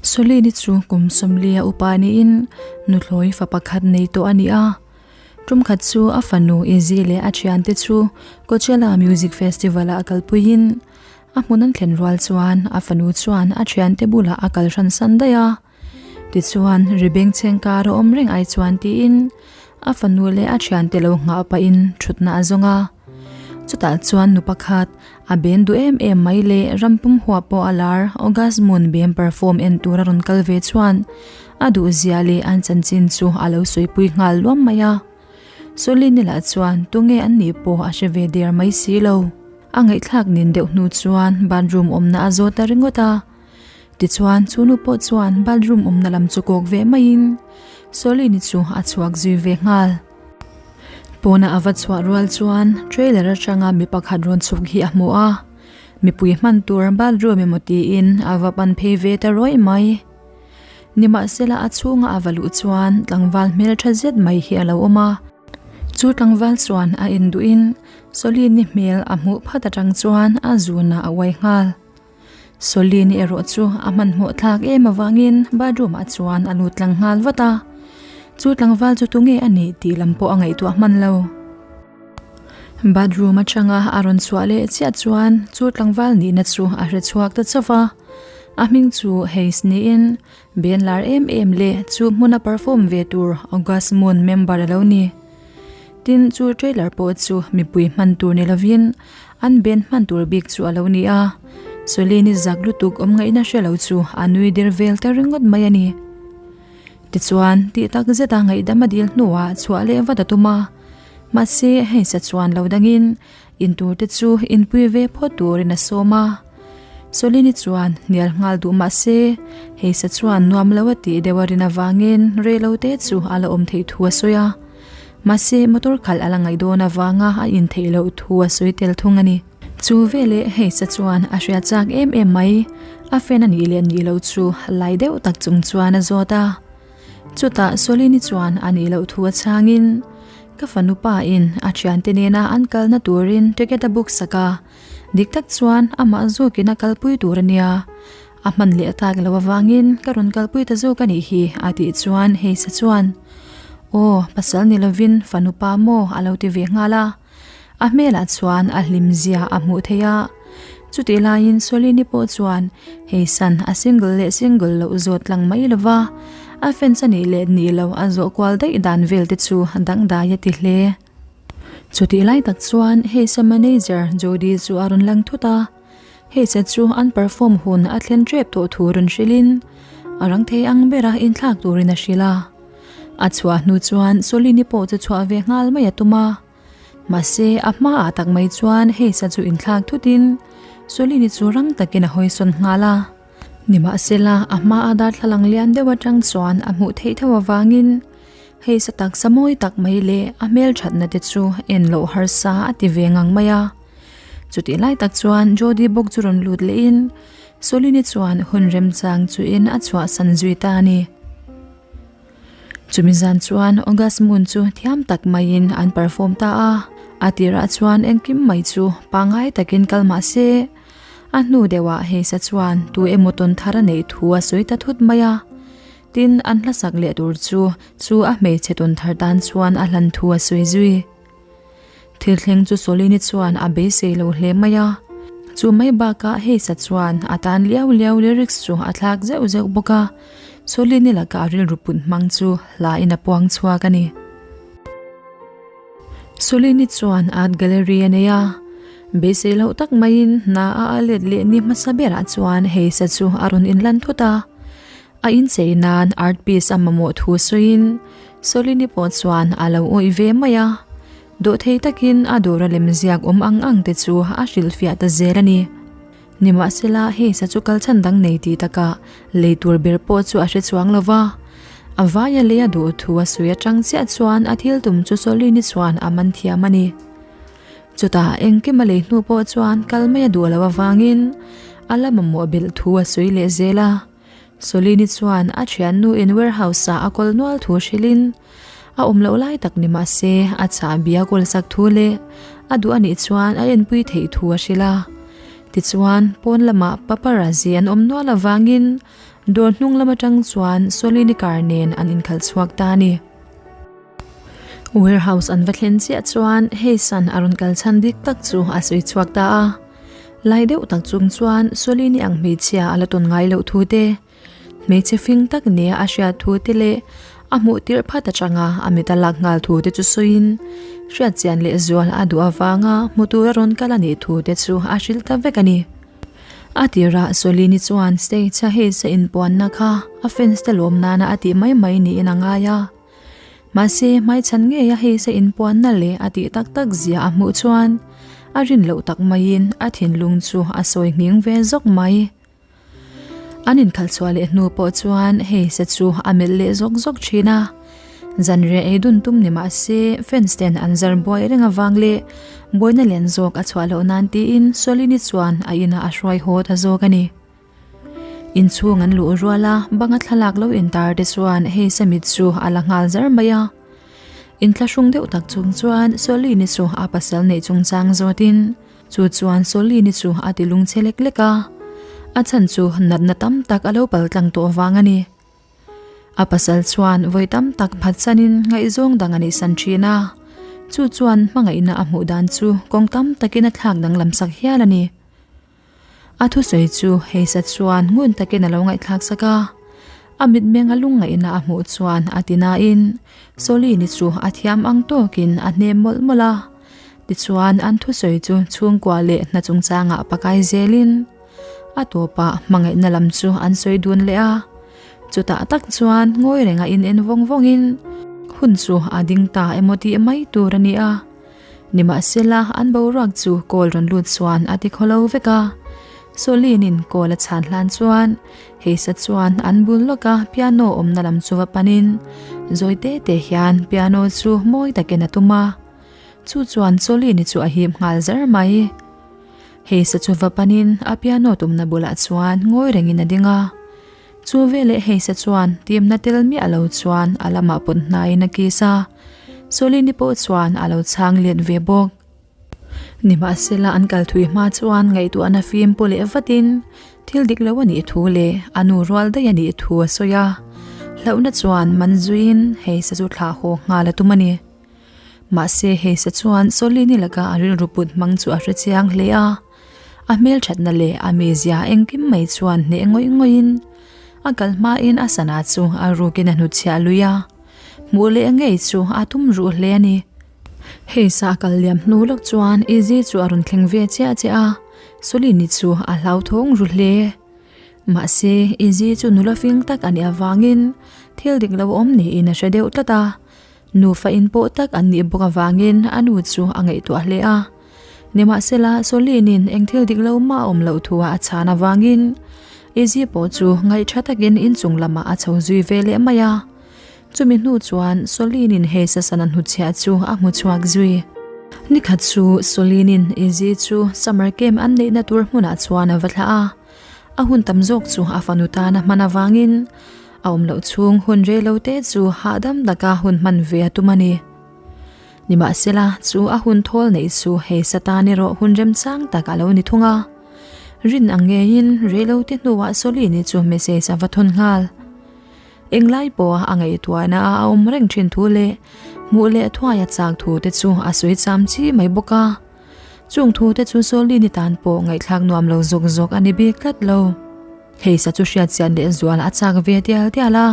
Solini chu kum 40 a upa niin nuthlawi fa pakhat nei tawh a ni a. Tum khat chu a fanu Izzy leh a thiante chu Coachella Music Festival-ah a kalpuiin a hmun an thlen rual chuan a fanu chuan a thiante bulah a kal hran san daih a. Tichuan, ri bengchheng kar a awm reng ai chuan tiin a fanu leh a thiante lo nghah pahin thutna a zawng a. Chutah chuan nu pakhat, a ben duh em em mai leh rampum huah pawh a lar August Moon bem perform en tur a rawn kal ve chuan a duhzia leh an chanchin chu a lo sawipui nghal luam mai a. Solini lah chuan tunge an nih pawh a hre ve der mai si lo. A ngaihthlak nin deuh hnu chuan bathroom awmna a zawt ta ringawt a. Tichuan chu nu pawh chuan bathroom awmna lam chu kawk ve maiin Solini chu a chhuak zui ve nghal. Pawna a va chhuah rual chuan trailer atanga mi pakhat rawn chhuk hi a hmu a, mipui hman tur bathroom emaw tiin a va pan phei ve ta rawih mai. Nimahsela a chhunga a va luh chuan tlangval hmeltha zet mai hi a lo awm a. Chu tlangval chuan a induhin Solini hmel a hmuh phat atang chuan a zunah a uai nghal. Solini erawh chu a hmanhmawh thlak em avangin bathroom ah chuan a lut tlang nghal vat a, chu tlangval chu tunge a nih tih lam pawh a ngaihtuah hman lo. Bathroom atanga a rawn chhuah leh chiah chuan chu tlangval nihna chu a hre chhuak ta chauh va, a hming chu Hayes niin ben lar em em leh chu hmuna perform ve tur August Moon member a lo ni. Tin, chu trailer pawh chu mipui hman tur ni lovin An ben hman tur bik chu a lo ni a, Solini zak lutuk awm ngaihna hre lo chu a nui der vel ta ringawt mai a ni. Tichuan, tih tak zeta ngaihdam a dil hnuah chhuah leh vat a tum a, mahse hei sa chuan lo dangin in tur te chu inpui ve phawt turin a sawm a. Solini chuan hnial nghal duh mahse hei sa chuan nuam lo a tih deuh a rin avangin rei lo te chu a la awm theih thu a sawi a. Mahse, motor khalh a la ngaih dawn avanga a intheih loh thu a sawi tel thung a ni. Chu veleh hei sa chuan a hria chak em em mai, a fan a nih leh nih loh chu lai deuh tak chung chuan a zawt a. Chutah Solini chuan a nih loh thu a chhangin, Ka fanu pa in a thiante nena an kalna turin ticket a book sak a, dik tak chuan amah zawkin a kalpui tur a nia. A hman leh tak lo avangin ka rawn kalpui ta zawk a nih hi a tih chuan hei sa chuan, Aw, pasal ni lovin fanu pa maw a lo ti ve nghal a. A hmelah chuan a hlim zia a hmuh theih a. Chutih laiin Solini pawh chuan hei san a single leh single loh zawt tlang mai lova, a fans a nih leh nih loh a zawh kual daih dan vel te chu dangdai a ti hle. Chutih lai tak chuan hei sa manager Jody chu a rawn lang thut a. Hei chet chu an perform hun a thlen tep tawh thu rawn hrilhin a rang thei ang bera inthlak turin a hrilh a. A chhuah hnu chuan Solini pawh chu chhuah ve nghal mai a tum a. Mahse a hmaah tak mai chuan hei sa chu inthlak thutin Solini chu rang takin a hawisawn nghal a. Nimahsela a hmaa darthlalang lian deuh atang chuan a hmuh theih tho avangin hei sa taksa mawi tak mai leh a hmelthatna te chu en loh harsa a ti ve ngang mai a. Chutih lai tak chuan Jodi bawk chu rawn lut lehin Solini chuan hun remchang chuin a chhuahsan zui ta a ni. Chumi zan chuan August Moon chu thiam tak maiin an perform ta a, a tirah chuan engkim mai chu pangngai takin kal mah se, a hnu deuhah Heisa chuan tu emaw tawn thar a neih thu a sawi ta thut mai a. Tin, an hlasak leh tur chu chu a hmeichhe tawn thar tan chuan a hlan thu a sawi zui. Thil thleng chu Solini chuan a beisei lo hle mai a, chu mai bakah Heisa chuan a tan liau liau lyrics chu a thlak zeuh zeuh bawk a, Solini lakah rilru put hmang chu hlain a puang chhuak a ni. Solini chuan art gallery a nei a, beisei loh tak maiin hna a a let leh ni hmasa berah chuan Heisa chu a rawn inlan thut a, A inchei nan art piece a mamawh thu sawiin Solini pawh chuan a lo awih ve mai a, dawhthei takin a dawra lemziak awm ang ang te chu a hrilhfiah ta zel a ni. Nimahsela hei sa chu kalchhan dang nei tih takah lei tur ber pawh chu a hre chuang lo va, a vaia lei a duh thu a sawi atang chiah chuan a thil tum chu Solini chuan a man thiam a ni. Chutah engkim a lei hnu pawh chuan kal mai a duh loh avangin a la mamawh belh thu a sawi leh zel a. Solini chuan a thiannu in warehouse ah a kawl nual thu hrilhin a awm loh lai tak ni mah se a chahbi a kawl sak thu leh a duh a nih chuan a enpui theih thu a hrilh a. Tichuan, pawn lamah paparazzi an awm nual avangin Dawr hnung lam atang chuan Solini car nen an inkhalh chhuak ta a ni. Warehouse an va thlen chiah chuan Heisan a rawn kal chhan dik tak chu a sawi chhuak ta a. Lai deuh tak chung chuan Solini ang hmeichhia a la tawn ngai loh thu te, hmeichhe fing tak nia a hriat thu te leh a hmuh tirh phat atanga a mit a lak nghal thu te chu sawiin hriat chian leh zual a duh avanga hmu tur a rawn kal a nih thu te chu a hrilh ta vek a ni. A tirah Solini chuan stage a Hayes a inpuanna kha a fans te lawm nana a tih mai mai niin a ngai a. Mahse, hmaichhan ngeia Hayes a inpuanna leh a tih tak tak zia a hmuh chuan a rin loh tak maiin a thinlung chu a sawi nghing ve zawk mai. An inkhalh chhuah leh hnu pawh chuan Hayes-a chu a melh leh zawk zawk thin a. Zanriah ei dun tum ni mah se fans ten an zar buai reng avang leh buaina lian zawk a chhuah loh nan tiin Solini chuan a inah a hruai haw ta zawk a ni. Inchhung an luh rual a, banga thlalak lo intar te chuan Hayes-a mit chu a la nghal zar mai a. Inthlahrung deuh tak chung chuan Solini chu a pasal neih chungchang zawtin Chu chuan Solini chu a ti lungchhe lek lek a, a chhan chu natna tam tak a lo pal tlang tawh vang a ni. A pasal chuan vawi tam tak phatsanin ngaihzawng dang a nihsan thin a, chu chuan hmangaihna a hmuh dan chu kawng tam takin a thlak danglam sak hial a ni. A thusawi chu Heisa chuan ngun takin a lo ngaihthlak sak a, a mitmeng a lungngaihna a hmuh chuan a ti nain Solini chu a thiam ang tawkin a hnem mawlh mawlh a. Tichuan, an thusawi chu chhungkua leh hna chungchangah pakai zelin a tawpah hmangaihna lam chu an sawi dun leh a. Chutah tak chuan ngawi renga in en vawng vawngin hun chu a ding ta emaw tih mai tur a ni a. Nimahsela, an boruak chu kawl rawn lut chuan a ti khawlo vek a. Solinin kawl a chhan hlan chuan Heisa chuan an bul lawka piano awmna lam chu va panin zawi te te hian piano chu mawi takin a tum a. Chu chuan Solini chu a hip nghal zar mai. Heisa chu va panin a piano tumna bulah chuan ngawi rengin a ding a. Chu veleh Heisa chuan timna tel miah lo chuan a lamah pawt hnaiin a kiss a. Solini pawh chuan a lo chhang let ve bawk. Nimahsela an kal thui hma chuan ngaihtuahna fim pu leh vatin thil dik lo a nih thu leh a nu rual daih a nih thu a sawi a. Hlauhna chuan man zuiin Heisa chu thlah haw nghal a tum a ni. Mahse Heisa chuan Solini laka a rilru put hmang chu a hre chiang hle a, a hmelthatna leh a mizia engkim mai chuan hneh ngawih ngawihin a kal hmain a sana chu a rukin a hnutchhiah lui a, hmuh leh ngei chu a tum ruh hle a ni. Heisa a kal liam hnu lawk chuan Izzy chu a rawn thleng ve chiah chiah a, Solini chu a hlauthawng ru hle. Mahse, Izzy chu nula fing tak a nih avangin thil dik lo awm niin a hre deuh tlat a. Nufa in pawh tak an nih bawk avangin a nu chu a ngaihtuah hle a. Nimahsela, Solin-in eng thil dik lo mah a awm loh thu a chhan avangin Izzy pawh chu ngaihṭha takin inchung lamah a chho zui ve leh mai a. Chumi hnu chuan Solin-in hei sasana hnutchhiah chu a hmu chhuak zui. Nikhat chu Solin-in Izzy chu summer camp an neihna tur hmunah chuan a va thlah a. A hun tam zawk chu a fanu tan a hman avangin a awm loh chhung hun rei lo te chu hahdam taka hun hman ve a tum a ni. Nimahsela, chu a hun thawl neih chu hei Satan erawh hun remchang tak a lo ni thung a. Rin ang ngeiin rei lo te hnuah Solini chu message a va thawn nghal. Englai pawha a ngaihtuahna a awm reng thin thu leh hmuh leh thuai a chak thu te chu a sawi cham chi mai bawk a. Chung thu te chu Solini tan pawh ngaihthlak nuam lo zawk zawk a ni bik tlat lo. Heisa chu hriatchian leh zual a chak ve tial tial a.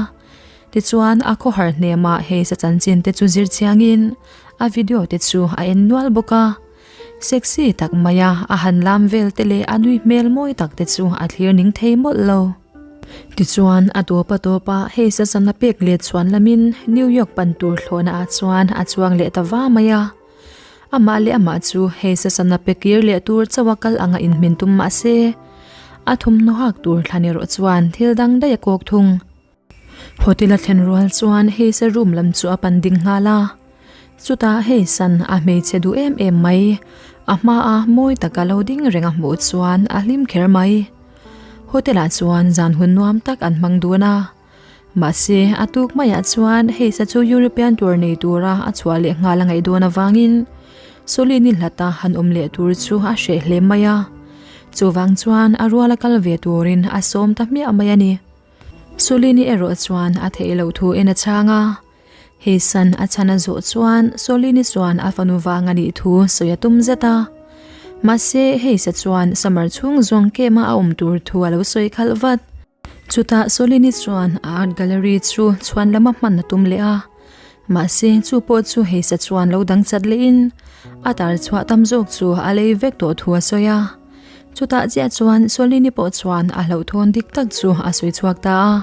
Tichuan a khawhar hnemah Heisa chanchin te chu zir chiangin a video te chu a en nual bawk a. Sexy tak maia a han lam vel te leh a nui hmel mawi tak te chu a thlir ning thei mawlh lo. Tichuan a tawp a tawp a Heisa sana pek let chhuan lamin New York pan tur thlawhna ah chuan a chuang leh ta va mai a. Amah leh amah chu hei sasana pe kir leh tur chauh a kal anga inhmin tum mah se, a thawmhnaw hak tur thlan erawh chuan thil dang daih a kawk thung. Hotel a thlen rual chuan hei sa room lam chu a pan ding nghal a, chutah hei san a hmeichhe duh em em mai, a hmaa mawi taka lo ding reng a hmuh chuan a hlim kher mai. Hotel ah chuan zan hun nuam tak an hmang dun a. Mahse, a tuk maiah chuan hei sa chu European tour nei tura a chhuah leh nghal a ngaih dawn avangin Solini hlata han awm leh tur chu a hreh hle mai a. Chuvang chuan a ruala kal ve turin a sawm ta hmiah mai a ni. Solini erawh chuan a theih loh thu en a chhang a. Heisan a chhan a zawh chuan Solini chuan a fanu vang a nih thu sawi a tum zet a. Mahse, Heisa chuan summer chhung zawng kema a awm tur thu a lo sawi khalh vat. Chutah Solini chuan a art gallery chu chhuan lama hman a tum leh a. Mahse, chu pawh chu Heisa chuan lo dang chat lehin a tar chhuah tam zawk chu a lei vek tawh thu a sawi a. Chutah chiah chuan Solini pawh chuan a hlauhthawn dik tak chu a sawi chhuak ta a.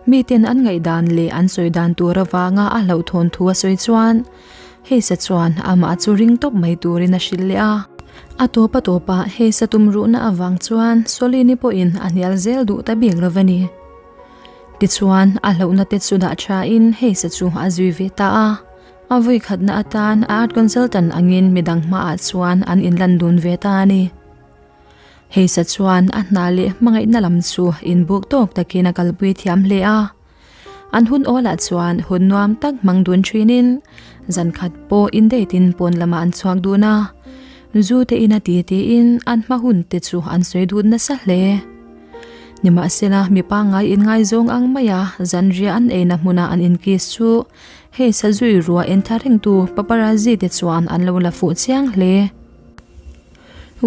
Miten an ngaihdan leh an sawi dan tur avanga a hlauhthawn thu a sawi chuan Heisa chuan amah chu ring tawp mai turin a hrilh leh a. A tawp a tawpah Heisa tumruhna avang chuan Solini pawhin a hnial zel duh ta bik lo a ni. Tichuan a hlauhna te chu dah thain Heisa chu a zui ve ta a. A vui khatna atan art consultant angin midang hmaah chuan an inlan dun ve ta a ni. Heisa chuan a hna leh hmangaihna lam chu inbuk tawk takin a kalpui thiam hle a. An hun awlah chuan hun nuam tak hmang dun thinin zan khat pawh indate in pawn lamah an chhuak dun a. Zu te in a ti tiin an hma hun te chu an sawi dun nasa hle. Nimahsela mi pangngai inngaizawng ang maia zanriah an eina hmuna an inkiss chu Hei sazui ruah en thla rengtu paparazzi te chuan an lo la fuh chiang hle.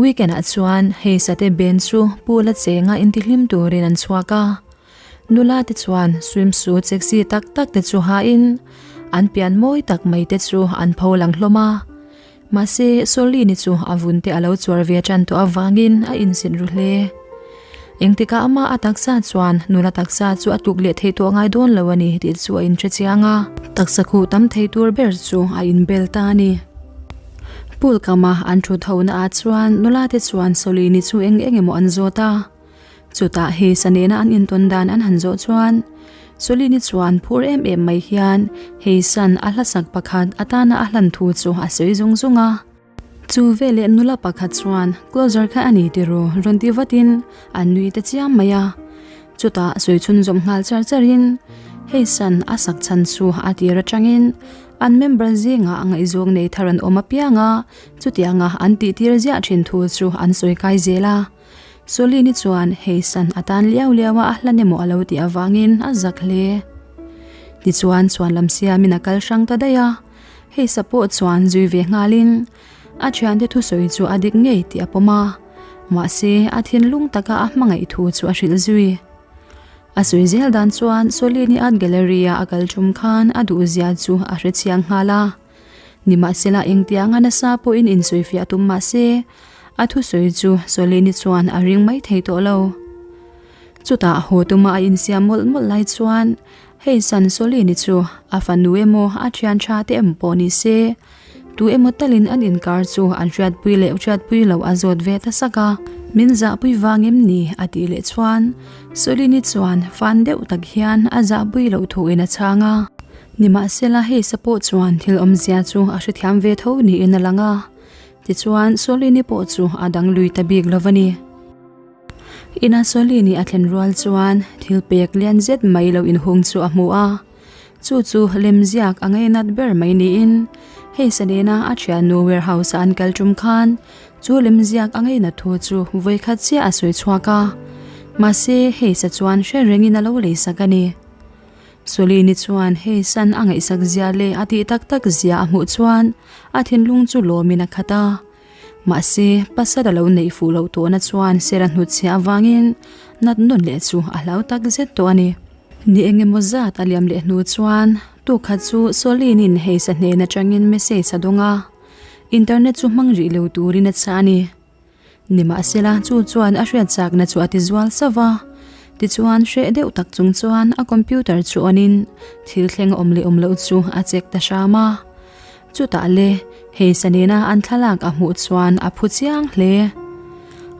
Weekend ah chuan hei sate band chu pool a chenga intihlim turin an chhuak a. Nula te chuan swimsuit sexy tak tak te chu hain an pian mawi tak mai te chu an pho lang hlawm a. Mahse Solini chu a vun te a lo chuar ve tan tawh avangin a insit ru hle. Engtikah amah a taksa chuan nula taksa chu a tluk leh theih tawh ngai dawn lo a ni tih chu a inhre chiang a. Taksa khuh tam thei tur ber chu a inbel ta a ni. Pool kama an thut ho naah chuan nula te chuan Solini chu eng eng emaw an zawt a. Chutah hei sa nena an intawn dan an han zawh chuan Solini chuan phur em em mai hian hei san a hlasak pakhat atana a hlan thu chu a sawi zung zung a. Chu veleh nula pakhat chuan closer kha a ni tiraw rawn ti vatin an nui ta chiam mai a. Chutah sawi chhunzawm nghal char charin hei san a sak chhan chu a tir atangin an member zingah ngaihzawng nei thar an awm apiang a, chutianga an tihtir ziah thin thu chu an sawi kai zel a. Solini chuan hei san a tan liau liau a, a hlan emaw a lo tih avangin a zak hle. Tichuan chhuan lam siamin a kal hrang ta daih a, hei sa pawh chuan zui ve nghalin a thiante thusawi chu a dik ngei tih a pawm a, mahse a thinlung taka a hmangaih thu chu a hrilh zui. A sawi zel dan chuan Solini Art Gallery-a a kal tum khan a duhzia chu a hrechiang nghal a. Nimahsela engtianga nasa pawhin insawifiah tum mah se, a thusawi chu Solini chuan a ring mai thei tawh lo. Chutah haw tuma a insiam mawlh mawlh lai chuan hei san Solini chu a fanu emaw a thian tha te em pawh ni se, tu emaw talin an inkar chu an hriatpui leh hriatpui loh a zawt ve ta sak a. Min zahpui vang em ni? a tih leh chuan Solini chuan fan deuh tak hian a zahpui loh thuin a chhang a. Nimahsela hei sa pawh chuan thil awmzia chu a hrethiam ve tho niin a lang a, tichuan Solini pawh chu a dang lui ta bik lo a ni. Ina Solini a thlen rual chuan thil pek lian zet mai lo inhung chu a hmu a, chu chu lemziak a ngainat ber mai niin hei sa nena a thiannu warehouse a an kal tum khan chu lemziak a ngainat thu chu vawikhat chiah a sawi chhuak a, mahse hei sa chuan hre rengin a lo leisak a ni. Solini chuan hei san a ngaihsak zia leh a tih tak tak zia a hmuh chuan a thinlung chu lawmin a khat a. Mahse, pasal a lo neih fuh loh tawhna chuan ser a hnutchhiah avangin nat nawn leh chu a hlau tak zet tawh a ni. Ni engemaw zat a liam leh hnu chuan tukhat chu Solini'n hei sa hnen atangin message a dawng a, internet chu hmang rih lo turin a chah a ni. Nimahsela, chu chuan a hriat chakna chu a ti zual sauh va. Tichuan, hreh deuh tak chung chuan a computer chu on in thil thleng awm leh awm loh chu a check ta hram a. Chutah le, hei sa nena an thlalak a hmuh chuan a phu chiang hle.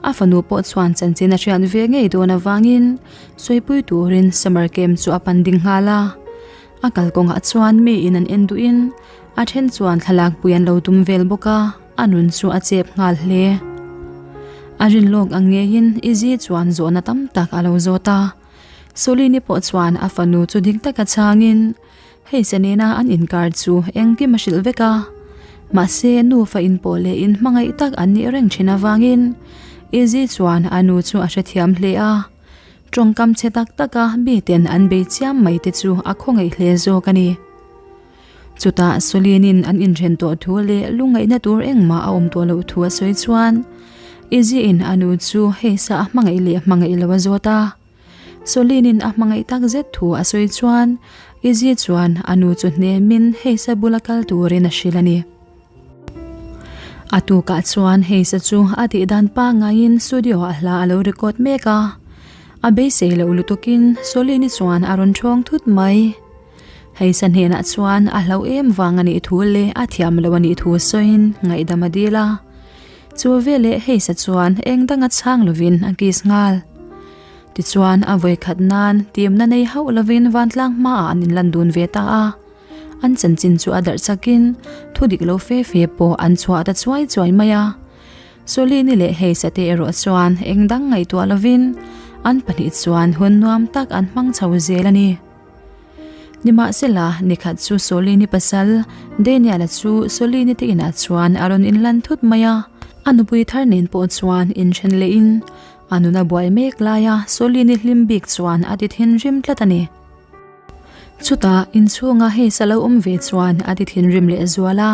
A fanu pawh chuan chanchin a hriat ve ngei dawn avangin sawipui turin summer camp chu a pan ding nghal a. A kalkawngah chuan miin an en duhin a then chuan thlalak pui an lo tum vel bawk a. A nun chu a chep nghal hle. A rin lawk ang ngeiin Izzy chuan zawhna tam tak a lo zawt a. Solini pawh chuan a fanu chu dik taka chhangin hei che nena an inkar chu engkim a hrilh vek a. Mahse nufa inpawh leh inhmangaih tak an nih reng thin avangin Izzy chuan a nu chu a hrethiam hle a. Tawngkam chhe tak taka miten an bei chiam mai te chu a khawngaih hle zawk a ni. Chutah Solinin an inhren tawh thu leh lungngaihna tur engmah a awm tawh loh thu a sawi chuan Izzy-in a nu chu hei sa a hmangaih leh hmangaih lo a zawt a. Solinin a hmangaih tak zet thu a sawi chuan Izzy chuan a nu chu hnemin hei sa bula kal turin a hrilh a ni. A tukah chuan Heisa chu a tih dan pangaiin studio-ah hla a lo record mek a. A beisei loh lutukin Solini chuan a rawn ṭhawng thut mai. Heisa hnenah chuan a hlauh em vang a nih thu leh a thiam lo a nih thu sawiin ngaihdam a dil a. Chu veleh Heisa chuan eng danga chhang lovin a kiss nghal. Tichuan a vawikhat nan timna nei hauh lovin vantlang hmaah an inlan dun ve ta a. An chanchin chu a darh chakin thu dik lo fe fe pawh an chhuah ta chuai chuai mai a. Solini leh Heisa te erawh chuan eng dang ngaihtuah lovin an pahnih chuan hun nuam tak an hmang chho zel a ni. Nimahsela, nikhat chu Solini pasal Daniel-a chu Solini te inah chuan a rawn inlan thut mai a. A nupui thar nen pawh chuan inthen lehin a nuna buai mek laia Solini hlim bik chuan a ti thinrim tlat a ni. Chutah inchhunga hei sa lo awm ve chuan a ti thinrim leh zual a,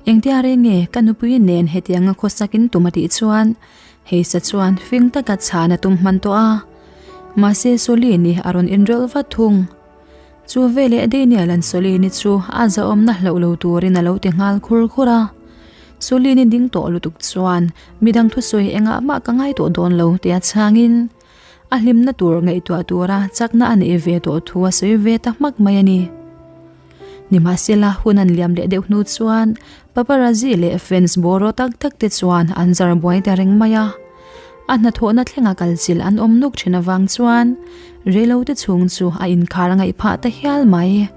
Engtia reng nge ka nupui nen hetianga khawsakin tum a tih chuan hei sa chuan fing taka chhan a tum hman tawh a. Mahse Solini a rawn inrawlh vat thung. Chu veleh Daniel-a'n Solini chu a zahawmna hlauh lo turin a lo ti nghal khur khur a. Solini ding tawh lutuk chuan midang thusawi engah mah ka ngai tawh dawn lo tia chhangin, A hlimna tur ngaihtuah tura chakna a neih ve tawh thu a sawi ve ta hmak mai a ni. Nimahsela hun an liam leh deuh hnu chuan paparazzi leh fans bawraw tak tak te chuan an zar buai ta reng mai a. A hnathawhna thlenga kalchilh an awm nuk thin avang chuan reilote chhung chu a inkhar a ngaih phah ta hial mai.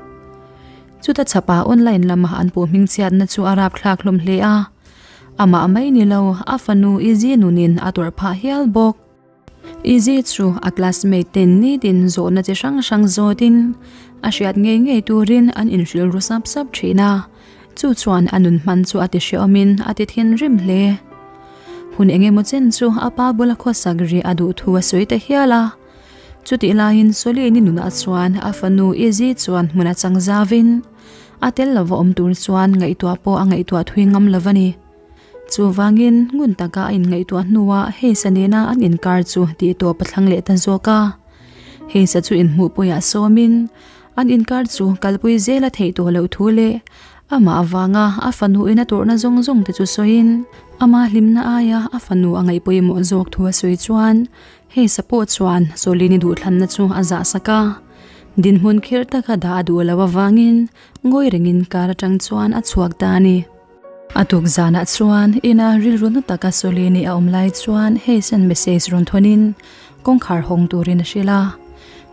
Chuta chhapa online lama an puh hmingchhiatna chu a rapthlak hlawm hle a. Amah mai ni lo, a fanu Izzy nunin a tawrh phah hial bawk. Izzy chu a classmate ten nitin zawhna chi hrang hrang zawtin a hriat ngei ngei turin an inhrilh ru sap sap thin a, chu chuan a nun hman chu a ti hreawmin a ti thinrim hle. Hun eng emaw chen chu a pa bula khawsak ri a duh thu a sawi ta hial a, chutih laiin Solini nunah chuan a fanu Izzy chuan hmun a chang zavin a tel lova awm tur chuan ngaihtuah pawh a ngaihtuah thui ngam lo a ni. Chuvangin, ngun taka a inngaihtuah hnuah Heisa nena an inkar chu tih tawp a thlang leh ta zawk a. Heisa chu inhmuhpuiah sawmin, an inkar chu kalpui zel a theih tawh loh thu leh amah avanga a fanu in a tawrhna zawng zawng te chu sawiin, ama hlimna aia a fanu a ngaihpawimawh zawk thu a sawi chuan Heisa pawh chuan Solini duhthlanna chu a zahsak a. Dinhmun khirh taka dah a duh loh avangin ngawi rengin kar atang chuan a chhuak ta a ni. A tuk zanah chuan ina rilru na taka Solini a awm lai chuan Heisen message rawn thawnin kawngkhar hawng turin a hrilh a.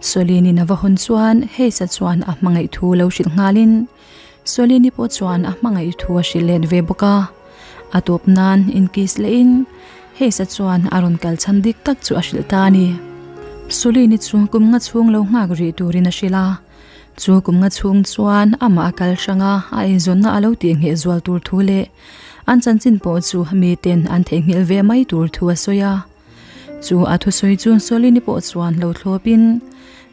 Solini a va hawn chuan Heisa chuan a hmangaih thu lo hrilh nghalin Solini pawh chuan a hmangaih thu a hrilh let ve bawk a. A tawp nan inkiss lehin Heisa chuan a rawn kal chhan dik tak chu a hrilh ta a ni. Solini chu kum nga chhung lo nghak rih turin a hrilh a. Chu kum nga chhung chuan amah a kal hrang a, a eizawnna a lo tihngheh zual tur thu leh an chanchin pawh chu miten an theihnghilh ve mai tur thu a sawi a. Chu a thusawi chu Solini pawh chuan lo thlawpin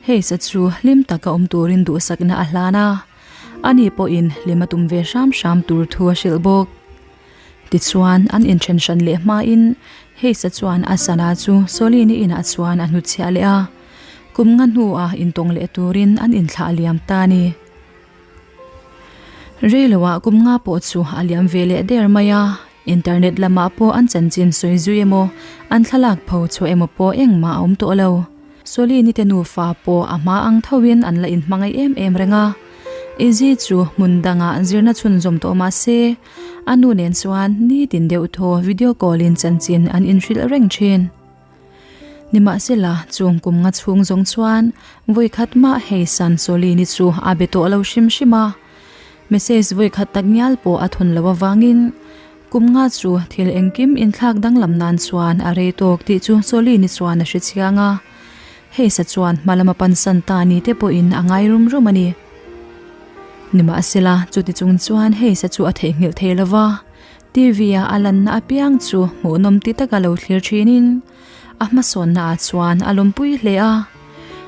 Heisa chu hlim taka awm turin duhsakna a hlan a, ani pawhin hlim a tum ve hram hram tur thu a hrilh bawk. Tichuan, an inthen hran leh hmain Heisa chuan a sana chu Solini inah chuan a hnutchhiah leh a. Kum nga hnuah intawng leh turin an inthlah liam ta a ni. Reiloah kum nga pawh chu a liam ve leh der mai a, internet lamah pawh an chanchin sawi zui emaw, an thlalak pho chhuah emaw pawh engmah a awm tawh lo. Solini te nufa pawh a hma ang thoin an la inhmangaih em em reng a. Izzy chu hmun dangah zirna chhunzawm tawh mah se, a nu nen chuan nitin deuh thaw video call in chanchin an inhrilh reng thin. Nimahsela, chung kum nga chhung zawng chuan vawi khat mah hei San Solini chu a be tawh lo hrim hrim a. Message vawi khat tak ngial pawh a thawn lo avangin kum nga chu thil engkim inthlak danglam nan chuan a rei tawk tih chu Solini chuan a hre chiang a. Hei sa chuan hma lama pansan ta ni te pawhin a ngai rum rum a ni. Nimahsela, chuti chung chuan hei sa chu a theihnghilh thei lo va. TV-a a lanna apiang chu hmuhnawm ti taka lo thlir thinin. A hmasawnna ah chuan a lawmpui hle a.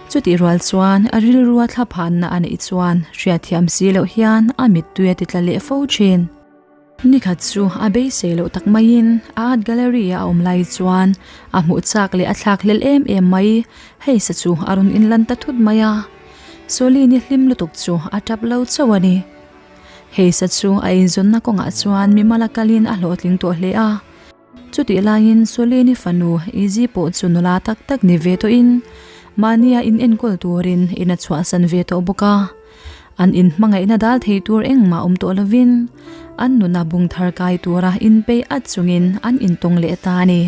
Chutih rual chuan a rilrua thlaphanna a neih chuan hriatthiam si loh hian a mittui a ti tla leh fo thin. Nikhat chu a beisei loh tak maiin a art gallery a awm lai chuan a hmuh chak leh a thlak hlel em em mai. Hei sa chu a rawn inlan ta thut mai a. Solini hlim lutuk chu a tap lo chauh a ni. Hei sa chu a inzawnna kawngah chuan mimal a kalin a hlawhtling tawh hle a. Chutih laiin Solini fanu Izzy pawh chu nula tak tak ni ve tawhin mahnia in enkawl turin in a chhuahsan ve tawh bawk a. An inhmangaihna dal thei tur engmah awm tawh lovin an nuna bung thar kai tura inpeih at chungin an intawng leh ta a ni.